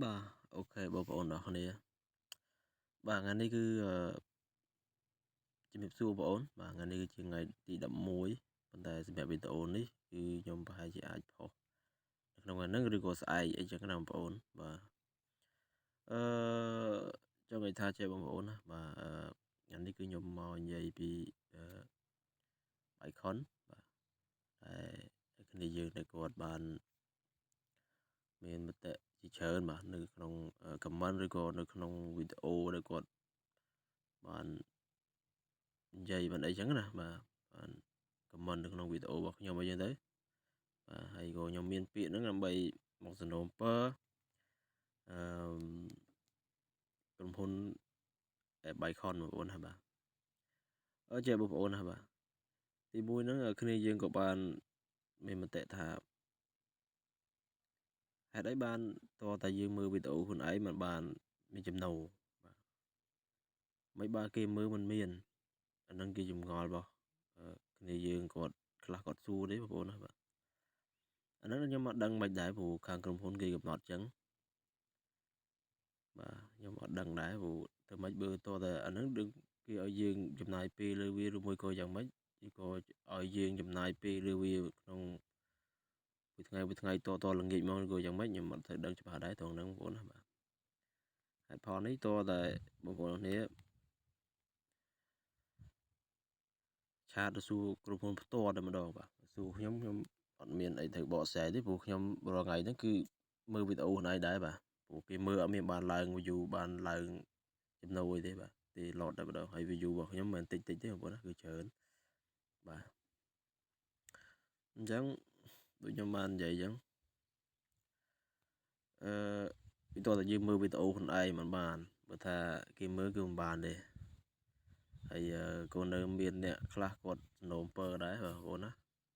បាទ OK បងប្អូនទាំងអស់គ្នាបាទថ្ងៃនេះគឺជំរាបសួរបងប្អូនបាទថ្ងៃនេះគឺជាថ្ងៃទី11ប៉ុន្តែសម្រាប់វីដេអូនេះគឺខ្ញុំប្រហែលជាអាចផុសនៅក្នុងថ្ងៃហ្នឹងឬក៏ស្អែកអីចឹងណាបងប្អូនបាទអឺចង់និយាយថាចេះបងប្អូនណាបាទថ្ងៃនេះគឺខ្ញុំមកនិយាយពីអឺ icon បាទតែគ្នាយើងដែលគាត់បានមានមតិជាច្រើនបាទនៅក្នុង comment ឬក៏នៅក្នុងវីដេអូដែលគាត់បាននិយាយបានអីចឹងណាបាទបាន comment នៅក្នុងវីដេអូរបស់ខ្ញុំអីចឹងទៅបាទហើយក៏ខ្ញុំមានពាក្យហ្នឹងដើម្បីមកសំណូមពរអឺក្រុមហ៊ុន App Icon បងប្អូនណាបាទអឺចេះបងប្អូនណាបាទទីមួយហ្នឹងគ្នាយើងក៏បានមានមតិថាហេតុអីបានតើតែយើងមើលវីដេអូខ្លួនឯងមិនបានមានចំណូលបាទមិនបើគេមើលមិនមានអាហ្នឹងគេចម្ងល់របស់គ្នាយើងគាត់ខ្លះគាត់សួរទេបងប្អូនណាបាទអាហ្នឹងខ្ញុំអត់ដឹងមិនដែរព្រោះខាងក្រុមហ៊ុនគេកំណត់ចឹងបាទខ្ញុំអត់ដឹងដែរព្រោះធ្វើម៉េចបើតតែអាហ្នឹងគេឲ្យយើងចំណាយពេលលើវាឬមួយក៏យ៉ាងម៉េចឬក៏ឲ្យយើងចំណាយពេលលើវាក្នុងមួយថ្ងៃមួយថ្ងៃតតល្ងាចមកឬក៏យ៉ាងម៉េចខ្ញុំអត់ត្រូវដឹងច្បាស់ដែរត្រង់ហ្នឹងបងប្អូនណាបាទហេតុផលនេះតតែបងប្អូនគ្នាឆាតទៅសួរក្រុមហ៊ុនផ្ទាល់តែម្ដងបាទសួរខ្ញុំខ្ញុំអត់មានអីត្រូវបកស្រាយទេព្រោះខ្ញុំរាល់ថ្ងៃហ្នឹងគឺមើលវីដេអូខ្លួនឯងដែរបាទព្រោះគេមើលអត់មានបានឡើង view បានឡើងចំណូលអីទេបាទទេឡតតែម្ដងហើយ view របស់ខ្ញុំមិនមែនតិចតិចទេបងប្អូនណាគឺច្រើនបាទអញ្ចឹងដូចខ្ញុំបាននិយាយអញ្ចឹងអឺពីតើយើងមើលវីដេអូខ្លួនឯងមិនបានបើថាគេមើលគឺមិនបានទេហើយក៏នៅមានអ្នកខ្លះគាត់សំណូមពរដែរបងប្អូនណា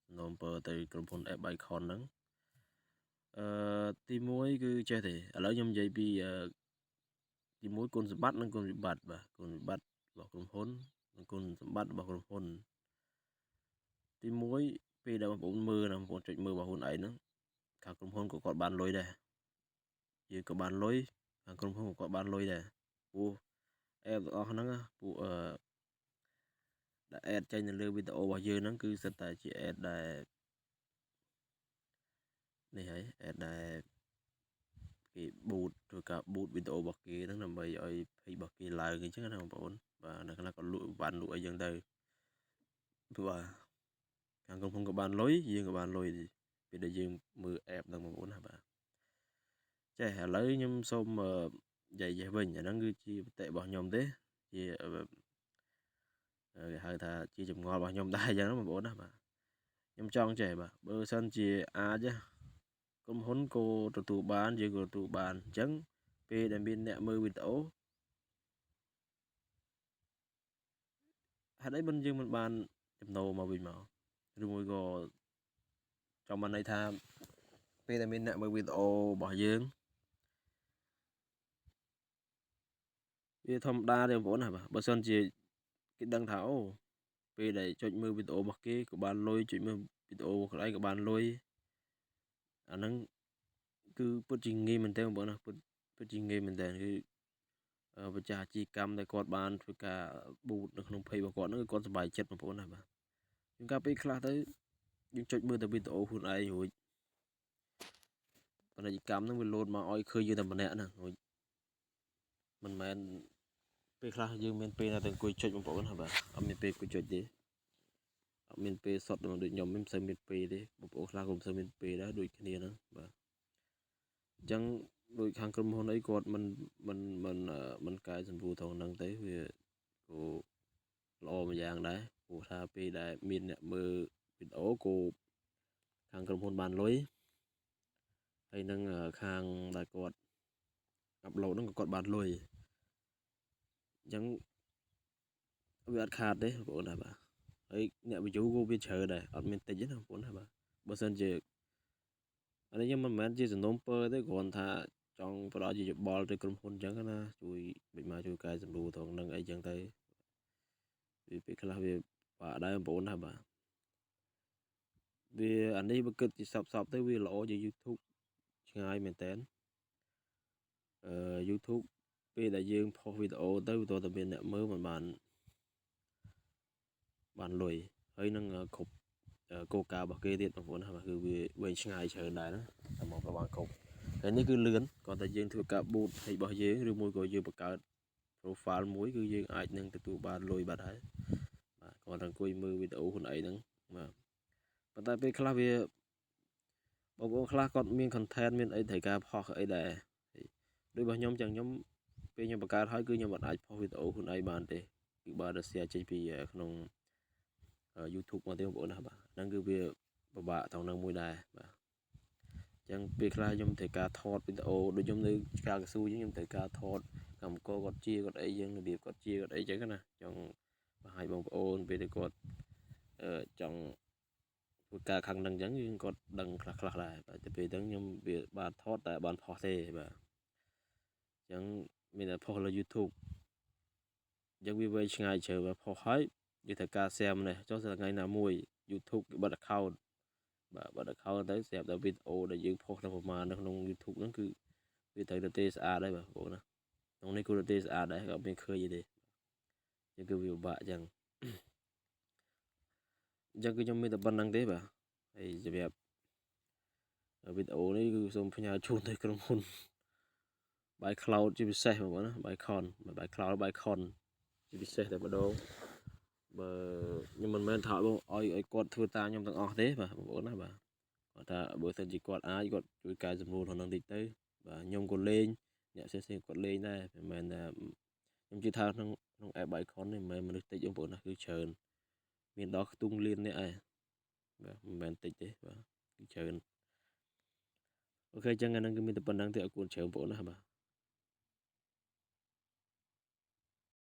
សំណូមពរទៅក្រុមហ៊ុន App Icon ហ្នឹងអឺទី1គឺចេះទេឥឡូវខ្ញុំនិយាយពីទី1គុណសម្បត្តិនិងគុណវិបត្តិបាទគុណវិបត្តិរបស់ក្រុមហ៊ុននិងគុណសម្បត្តិរបស់ក្រុមហ៊ុនទី1ពេលដែលបងប្អូនមើលណាបងប្អូនចុចមើលរបស់ខ្លួនឯងហ្នឹងខាងក្រុមហ៊ុនក៏គាត់បានលុយដែរយើងក៏បានលុយខាងក្រុមហ៊ុនក៏គាត់បានលុយដែរព្រោះ app ទាំងអស់ហ្នឹងពួកអឺដែល ad ចេញនៅលើវីដេអូរបស់យើងហ្នឹងគឺសិតតែជា ad ដែលនេះហើយ ad ដែលគេ boost ធ្វើការ boost វីដេអូរបស់គេហ្នឹងដើម្បីឲ្យ page របស់គេឡើងអញ្ចឹងណាបងប្អូនបាទនៅខ្លះក៏លក់បានលក់អីចឹងទៅបាទខាងក្រុមហ៊ុនក៏បានលុយយើងក៏បានលុយពេលដែលយើងមើល app ហ្នឹងបងប្អូនណាបាទចេះឥឡូវខ្ញុំសូមនិយាយចេះវិញអាហ្នឹងគឺជាមតិរបស់ខ្ញុំទេជាគេហៅថាជាចម្ងល់របស់ខ្ញុំដែរអញ្ចឹងបងប្អូនណាបាទខ្ញុំចង់ចេះបាទបើសិនជាអាចក្រុមហ៊ុនក៏ទទួលបានយើងក៏ទទួលបានអញ្ចឹងពេលដែលមានអ្នកមើលវីដេអូហេតុអីមិនយើងមិនបានចំណូលមកវិញមកឬមួយក៏ចង់បានន័យថាពេលដែលមានអ្នកមើលវីដេអូរបស់យើងវាធម្មតាទេបងប្អូនណាបាទបើសិនជាគេដឹងថាអូពេលដែលចុចមើលវីដេអូរបស់គេក៏បានលុយចុចមើលវីដេអូខ្លួនឯងក៏បានលុយអាហ្នឹងគឺពិតជាងាយមែនទែនបងប្អូនណាពិតពិតជាងាយមែនទែនគឺម្ចាស់អាជីវកម្មដែលគាត់បានធ្វើការបូតនៅក្នុង page របស់គាត់ហ្នឹងគឺគាត់សប្បាយចិត្តបងប្អូនណាបាទជួនកាលពេលខ្លះទៅយើងចុចមើលតែវីដេអូខ្លួនឯងរួចពាណិជ្ជកម្មហ្នឹងវាលោតមកឲ្យឃើញយើងតែម្នាក់ហ្នឹងរួចមិនមែនពេលខ្លះយើងមានពេលណាទៅអង្គុយចុចបងប្អូនណាបាទអត់មានពេលអង្គុយចុចទេអត់មានពេលសុទ្ធដូចខ្ញុំមិនសូវមានពេលទេបងប្អូនខ្លះក៏មិនសូវមានពេលដែរដូចគ្នាហ្នឹងបាទអញ្ចឹងដូចខាងក្រុមហ៊ុនអីគាត់មិនមិនមិនមិនកែសម្រួលត្រង់ហ្នឹងទេវាក៏ល្អមួយយ៉ាងដែរព្រោះថាពេលដែលមានអ្នកមើលវីដេអូក៏ខាងក្រុមហ៊ុនបានលុយហើយនឹងខាងដែលគាត់ upload ហ្នឹងក៏គាត់បានលុយអញ្ចឹងវាអត់ខាតទេបងប្អូនណាបាទហើយអ្នក view ក៏វាច្រើនដែរអត់មានតិចទេណាបងប្អូនណាបាទបើសិនជាអានេះខ្ញុំមិនមែនជាសំណូមពរទេគ្រាន់ថាចង់ផ្ដល់ជាយោបល់ទៅក្រុមហ៊ុនអញ្ចឹងណាជួយមិនមកជួយកែសម្រួលត្រង់ហ្នឹងអីចឹងទៅវាពេលខ្លះវាបាក់ដែរបងប្អូនណាបាទវាអានេះបើគិតជាសពសពទៅវាល្អជា YouTube ឆ្ងាយមែនតើ YouTube ពេលដែលយើងផុសវីដេអូទៅវាតែមានអ្នកមើលមិនបានបានលុយហើយនឹងគ្រប់គោលការណ៍របស់គេទៀតបងប្អូនណាបាទគឺវាវែងឆ្ងាយច្រើនដែរណាតែមកប្រហែលគ្រប់ហើយនេះគឺលឿនគ្រាន់តែយើងធ្វើការ boost ឲ្យរបស់យើងឬមួយក៏យើងបង្កើត profile មួយគឺយើងអាចនឹងទទួលបានលុយបាត់ហើយបាទគ្រាន់តែអង្គុយមើលវីដេអូខ្លួនឯងហ្នឹងបាទប៉ុន្តែពេលខ្លះវាបងប្អូនខ្លះគាត់មាន content មានអីត្រូវការផុសអីដែរដូចរបស់ខ្ញុំចឹងខ្ញុំពេលខ្ញុំបង្កើតហើយគឺខ្ញុំអត់អាចផុសវីដេអូខ្លួនឯងបានទេគឺបើតែ share ចេញពីក្នុង YouTube មកទេបងប្អូនណាបាទហ្នឹងគឺវាពិបាកត្រង់ហ្នឹងមួយដែរបាទអញ្ចឹងពេលខ្លះខ្ញុំត្រូវការថតវីដេអូដូចខ្ញុំនៅកាលកស៊ូអញ្ចឹងខ្ញុំត្រូវការថតកម្មករគាត់ជាគាត់អីចឹងរបៀបគាត់ជាគាត់អីចឹងណាចង់បង្ហាញបងប្អូនពេលដែលគាត់ចង់ធ្វើការខាងហ្នឹងអញ្ចឹងយើងគាត់ដឹងខ្លះខ្លះដែរបាទតែពេលហ្នឹងខ្ញុំវាបានថតតែបានផុសទេបាទអញ្ចឹងមានតែផុសលើ YouTube អញ្ចឹងវាវែងឆ្ងាយជ្រើបាទផុសហើយយើងត្រូវការ share ម្នេះចុះថ្ងៃណាមួយ YouTube គេបិទ account បាទបិទ account ទៅស្រាប់តែវីដេអូដែលយើងផុសនៅប្រហែលនៅក្នុង YouTube ហ្នឹងគឺវាត្រូវទៅទេស្អាតហើយបាទបងប្អូនណាក្នុងនេះគឺទៅទេស្អាតដែរក៏មានឃើញទេអញ្ចឹងគឺវាពិបាកអញ្ចឹងអញ្ចឹងគឺខ្ញុំមានតែប៉ុណ្្នឹងទេបាទហើយសម្រាប់វីដេអូនេះគឺសូមផ្ញើជូនទៅក្រុមហ៊ុន By Cloud ជាពិសេសបងប្អូនណា Bycon By Cloud Bycon ជាពិសេសតែម្ដងបើខ្ញុំមិនមែនថាបងឲ្យឲ្យគាត់ធ្វើតាមខ្ញុំទាំងអស់ទេបាទបងប្អូនណាបាទគាត់ថាបើសិនជាគាត់អាចគាត់ជួយកែសម្រួលក្នុងនឹងតិចទៅបាទខ្ញុំក៏លេងអ្នកផ្សេងៗគាត់លេងដែរមិនមែនថាខ្ញុំជឿថាក្នុងក្នុង app Bycon នេះមិនមែនមនុស្សតិចបងប្អូនណាគឺច្រើនមានដល់ខ្ទង់លាននេះឯងបាទមិនមែនតិចទេបាទគឺច្រើន OK អញ្ចឹងអាហ្នឹងគឺមានតែប៉ុណ្្នឹងទេអរគុណច្រើនបងប្អូនណាបាទ។